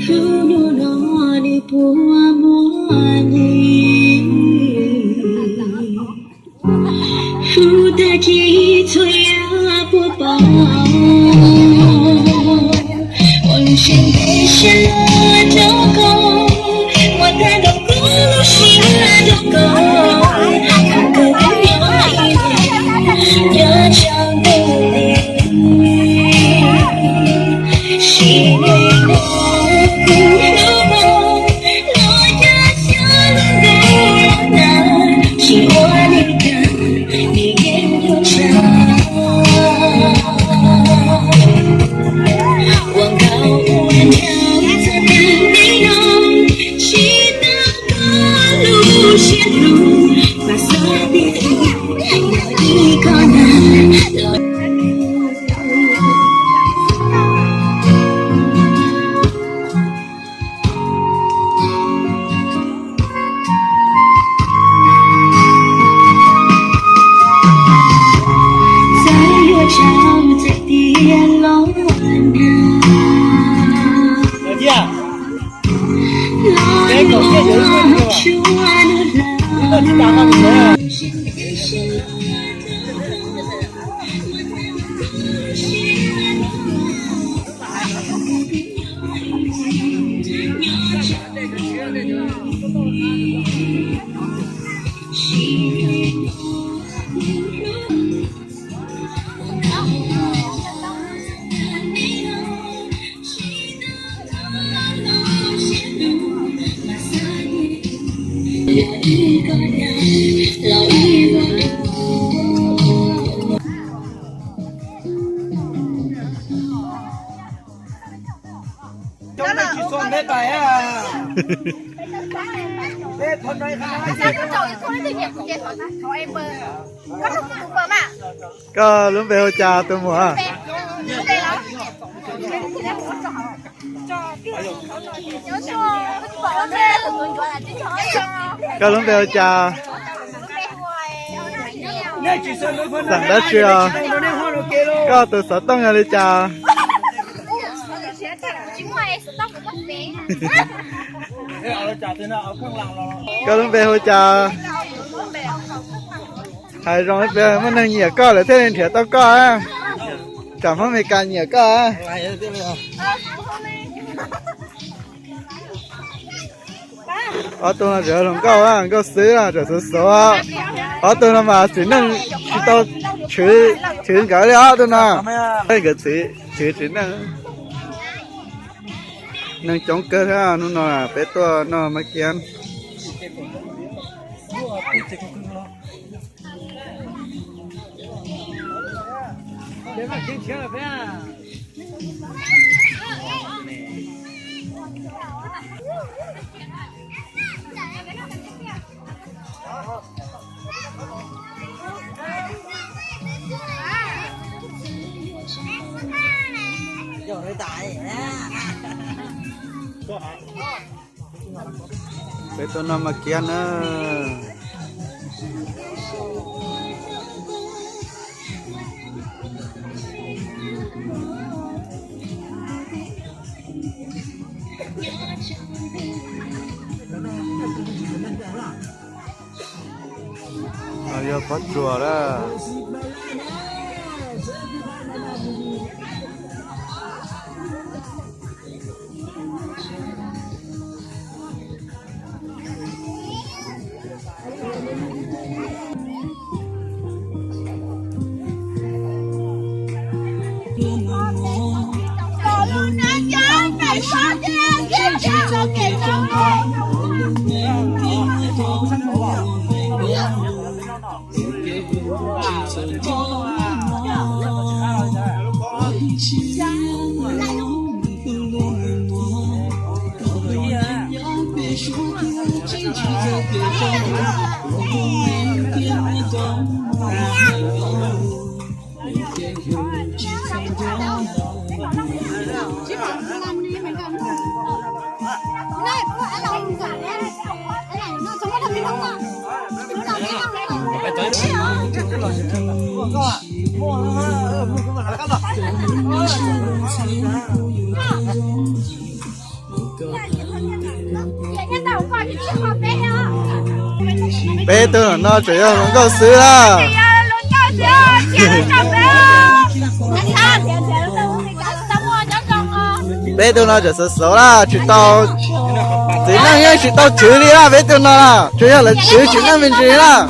Hnub no nws puas muaj li, hnub tag kis txhua yam puas pom. Ua lub siab ntev siab luag rau koj, ua tag nrho kuv lub siab rau koj, kuv kawg nyob ib leeg nyob tsam ntuj li. Sim neej no kuv hlub koj, los yog xyov lub ntuj los tag, tsis ua li cas, nws yeej yuav tshaj. Ua nkauj ua nraug txog tag li no, tsis tau koj lub siab hlub, mas xav tias yog ib kob nag los. Koj lub npe hu cas tus muam? Koj lub npe hu cas? Xeem dab tsi os? Koj tus xov tooj yog li cas? Koj lub npe hu cas? Hais zoo li peb muaj neeg nyiam koj lawm thiaj li nrhiav tau koj. Tsam Hmoob Amelikas nyiam koj. Ob tug no tseem hluas nkauj, nkauj xwb, tseem xov xov. Ob tug no mas txiv neej tsis tau chwv nkawd li ob tug no. Nkawd txiv chwv txiv neej. Neeg coob kawg thiab, hnub no peb tuaj noj mas kiab. Peb tuaj noj mas kiab na. Yog pob tsuas lawm. Peb tug no tseem yog hluas nkauj xwb lawm. Peb tug no tseem xov xov lawm, tsis tau, txiv neej yeej tsis tau chwv li lawm, peb tug no lawm tsuas yog lawv chwv txiv neej me ntsis lawm.